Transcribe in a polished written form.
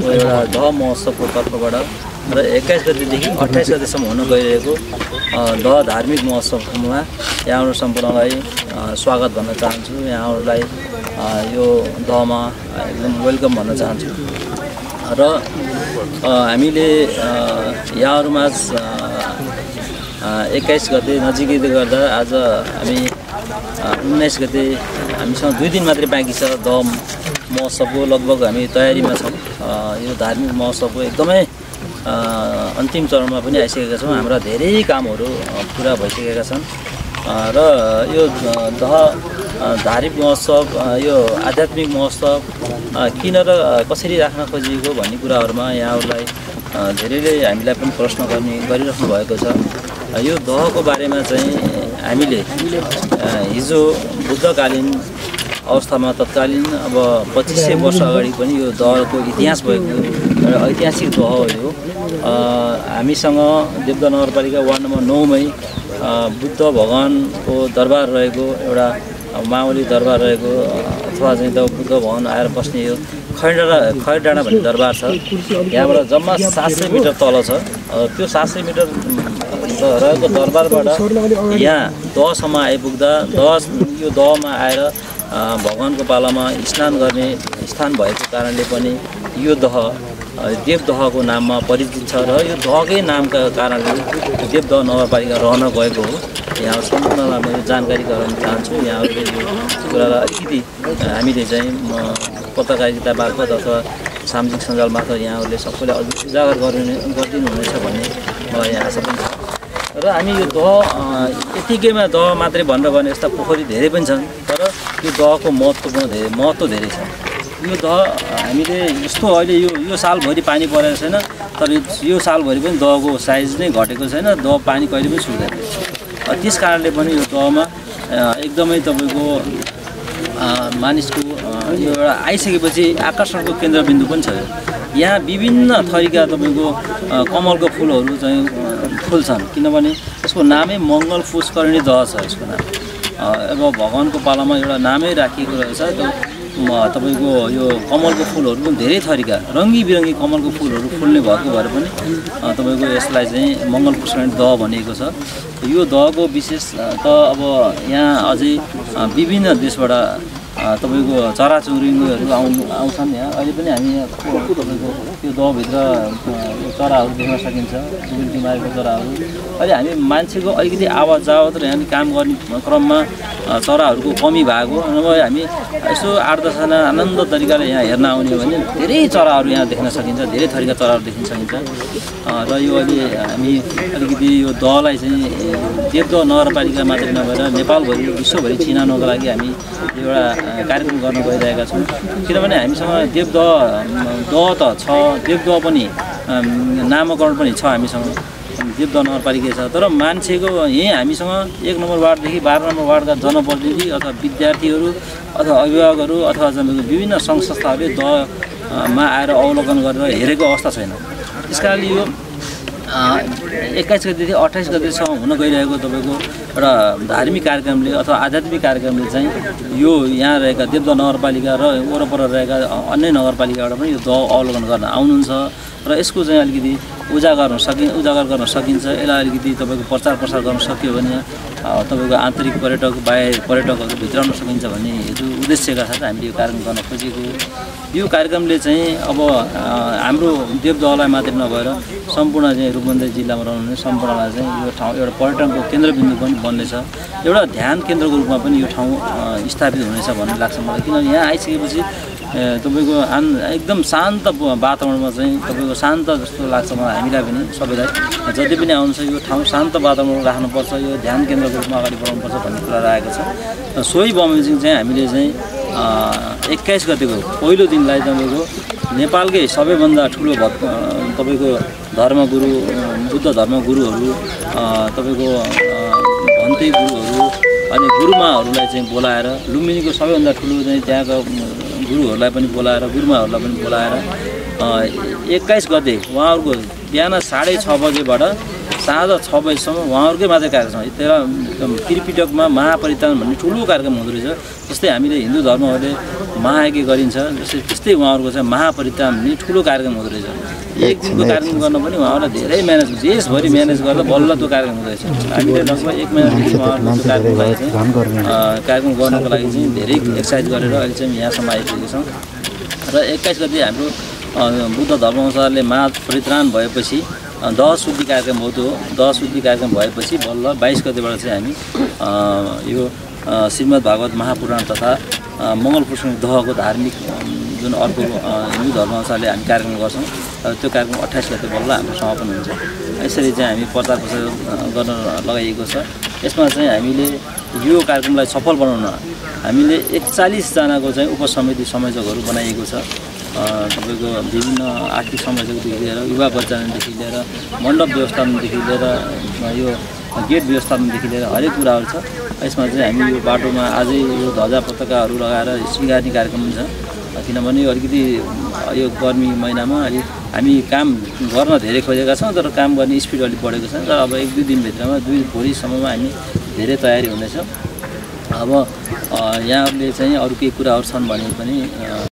को एउटा दह महोत्सवको तर्फबाट र 21 गतेदेखि 28 गतेसम्म हुन गइरहेको दह धार्मिक महोत्सवमा यहाँहरू सम्पूर्णलाई स्वागत भन्न चाहन्छु। यहाँहरूलाई यो दहमा एकदम वेलकम भन्न चाहन्छु र हामीले यहाँहरूमा 21 गते नजिकै गर्दा आज हामी 19 गते हामीसँग 2 दिन मात्रै बाँकी छ। दह महोत्सवको लगभग हामी तयारीमा छौँ। यो धार्मिक महोत्सवको एकदमै अन्तिम चरणमा पनि आइसकेका छौँ। हाम्रा धेरै कामहरू पुरा भइसकेका छन् र यो दह धार्मिक महोत्सव, यो आध्यात्मिक महोत्सव किन र कसरी राख्न खोजिएको भन्ने कुराहरूमा यहाँहरूलाई धेरैले हामीलाई पनि प्रश्न गरिराख्नु भएको छ। यो दहको बारेमा चाहिँ हामीले हिजो बुद्धकालीन अवस्थामा तत्कालीन अब 2500 वर्ष अगाडि पनि यो दहको इतिहास भएको एउटा ऐतिहासिक दह हो यो। हामीसँग देवदह नगरपालिका वार्ड नम्बर 9 मै बुद्ध भगवानको दरबार रहेको एउटा माओली दरबार रहेको अथवा चाहिँ त बुद्ध भगवान आएर बस्ने यो खैरडाँडा भन्ने दरबार छ। यहाँबाट जम्मा 700 मिटर तल छ। त्यो 700 मिटर रहेको दरबारबाट यहाँ दहसम्म आइपुग्दा यो दहमा आएर भगवानको पालामा स्नान गर्ने स्थान भएको कारणले पनि यो दह देवदहको नाममा परिचित छ र यो दहकै नामका कारणले देवदह नगरपालिका रहन गएको हो। यहाँ सम्पूर्णलाई मैले जानकारी गराउन चाहन्छु। यहाँहरूले यो कुरालाई अलिकति हामीले चाहिँ पत्रकारिता मार्फत अथवा सामाजिक सञ्जाल मार्फत यहाँहरूले सबैले उजागर गरिदिनु हुनेछ भन्ने मलाई यहाँ आशा पनि छ। र हामी यो दह यतिकैमा दह मात्रै भनेर भने यस्ता पोखरी धेरै पनि छन्, तर यो दहको महत्त्व धेरै छ। यो दह हामीले यस्तो अहिले यो सालभरि पानी परेको छैन, तर यो सालभरि पनि दहको साइज नै घटेको छैन। दह पानी कहिले पनि सुक्दैन। त्यस कारणले पनि यो दहमा एकदमै तपाईँको मानिसको यो एउटा आइसकेपछि आकर्षणको केन्द्रबिन्दु पनि छ। यहाँ विभिन्न थरीका तपाईँको कमलको फुलहरू चाहिँ फुल्छन्, किनभने यसको नामै मङ्गल पुष्करिणी दह छ। यसको नाम अब भगवानको पालामा एउटा नामै राखिएको रहेछ। त्यो तपाईँको यो कमलको फुलहरू पनि धेरै थरीका रङ्गी बिरङ्गी कमलको फुलहरू फुल्ने भएको भएर पनि तपाईँको यसलाई चाहिँ मङ्गल पुष्करिणी दह भनिएको छ। यो दहको विशेष त अब यहाँ अझै विभिन्न देशबाट तपाईँको चराचुरुङ्गीहरू आउँछन्। यहाँ अहिले पनि हामी तपाईँको त्यो दहभित्र चराहरू देख्न सकिन्छ, चुरुङ्गी मारेको चराहरू। अहिले हामी मान्छेको अलिकति आवाज जावत र यहाँ काम गर्ने क्रममा चराहरूको कमी भएको नभए हामी यसो 8-10 जना आनन्द तरिकाले यहाँ हेर्न आउने हो भने धेरै चराहरू यहाँ देख्न सकिन्छ, धेरै थरीका चराहरू देख्न सकिन्छ। र यो अहिले हामी अलिकति यो दहलाई चाहिँ देवदह नगरपालिका मात्रै नभएर नेपालभरि विश्वभरि चिनाउनको लागि हामी एउटा कार्यक्रम गर्न गइरहेका छौँ। किनभने हामीसँग देवदह त छ, देवदह पनि नामकरण पनि छ हामीसँग, देवदह नगरपालिका छ। तर मान्छेको यहीँ हामीसँग 1 नम्बर वार्डदेखि 12 नम्बर वार्डका जनप्रतिनिधि अथवा विद्यार्थीहरू अथवा अभिभावकहरू अथवा विभिन्न सङ्घ संस्थाहरूले दहमा आएर अवलोकन गरेर हेरेको अवस्था छैन। त्यस कारणले यो 21 गतेदेखि 28 गतेसम्म हुन गइरहेको तपाईँको एउटा धार्मिक कार्यक्रमले अथवा आध्यात्मिक कार्यक्रमले चाहिँ यो यहाँ रहेका देवदह नगरपालिका र वरपर रहेका अन्य नगरपालिकाबाट पनि यो दह अवलोकन गर्न आउनुहुन्छ र यसको चाहिँ अलिकति उजागर गर्न सकिन्छ। यसलाई अलिकति तपाईँको प्रचार प्रसार गर्न सक्यो भने तपाईँको आन्तरिक पर्यटक बाह्य पर्यटकहरू भित्राउन सकिन्छ भन्ने हेतु उद्देश्यका साथ हामीले यो कार्यक्रम गर्न खोजेको। यो कार्यक्रमले चाहिँ अब हाम्रो देवदहलाई मात्रै नभएर सम्पूर्ण चाहिँ रूपन्देही जिल्लामा रहनुहुने सम्पूर्णलाई चाहिँ यो ठाउँ एउटा पर्यटनको केन्द्रबिन्दु पनि बन्नेछ, एउटा ध्यान केन्द्रको रूपमा पनि यो ठाउँ स्थापित हुनेछ भन्ने लाग्छ मलाई। किनभने यहाँ आइसकेपछि तपाईँको एकदम शान्त वातावरणमा चाहिँ तपाईँको शान्त जस्तो लाग्छ मलाई, हामीलाई पनि सबैलाई। जति पनि आउनुहुन्छ यो ठाउँ शान्त वातावरण राख्नुपर्छ, यो ध्यान केन्द्रको रूपमा अगाडि बढाउनुपर्छ भन्ने कुरा राखेको छ। र सोही बमोजिम चाहिँ हामीले चाहिँ 21 गतेको पहिलो दिनलाई तपाईँको नेपालकै सबैभन्दा ठुलो तपाईँको धर्मगुरु बुद्ध धर्मगुरुहरू तपाईँको भन्ते गुरुहरू अनि गुरुमाहरूलाई चाहिँ बोलाएर लुम्बिनीको सबैभन्दा ठुलो चाहिँ त्यहाँको गुरुहरूलाई पनि बोलाएर गुरुमाहरूलाई पनि बोलाएर 21 गते उहाँहरूको बिहान 6:30 बजेबाट साँझ 6 बजीसम्म उहाँहरूकै मात्रै कार्यक्रम छ। त्यहाँ त्रिपिटकमा महापरित्राण भन्ने ठुलो कार्यक्रम हुँदो रहेछ। जस्तै हामीले हिन्दू धर्महरूले महायज्ञ गरिन्छ त्यस्तै उहाँहरूको चाहिँ महापरित्राण भन्ने ठुलो कार्यक्रम हुँदो रहेछ। एक दिनको कार्यक्रम गर्न पनि उहाँहरूलाई धेरै म्यानेज देशभरि म्यानेज गर्दा बल्ल त्यो कार्यक्रम हुँदो रहेछ। हामीले लगभग 1 महिनादेखि उहाँहरूको कार्यक्रम गर्नको लागि चाहिँ धेरै एक्सर्साइज गरेर अहिले चाहिँ यहाँसम्म आइपुगेका छौँ। र 21 गते हाम्रो बुद्ध धर्मअनुसारले महापरित्राण भएपछि दह शुद्धि कार्यक्रम हो। त्यो दह शुद्धि कार्यक्रम भएपछि बल्ल 22 गतेबाट चाहिँ हामी यो श्रीमद् भागवत महापुराण तथा मङ्गल पुष्ण दहको धार्मिक जुन अर्को हिन्दू धर्मअनुसारले हामी कार्यक्रम गर्छौँ। त्यो कार्यक्रम 28 गते बल्ल हाम्रो समापन हुन्छ। यसरी चाहिँ हामी प्रचार प्रसार गर्न लगाइएको छ। यसमा चाहिँ हामीले यो कार्यक्रमलाई सफल बनाउन हामीले 41 जनाको चाहिँ उपसमिति संयोजकहरू बनाइएको छ। तपाईँको विभिन्न आर्थिक संयोजकदेखि लिएर युवा बच्चादेखि लिएर मण्डप व्यवस्थापनदेखि लिएर यो गेट व्यवस्थापनदेखि लिएर हरेक कुराहरू छ। यसमा चाहिँ हामी यो बाटोमा आजै यो ध्वजा पताकाहरू लगाएर श्रृङ्गार्ने कार्यक्रम हुन्छ। किनभने अलिकति यो गर्मी महिनामा अलिक हामी काम गर्न धेरै खोजेका छौँ तर काम गर्ने स्पिड अलिक बढेको छ। तर अब 1-2 दिनभित्रमा 2 भोलिसम्ममा हामी धेरै तयारी हुनेछ। अब यहाँहरूले चाहिँ अरू केही कुराहरू छन् भने पनि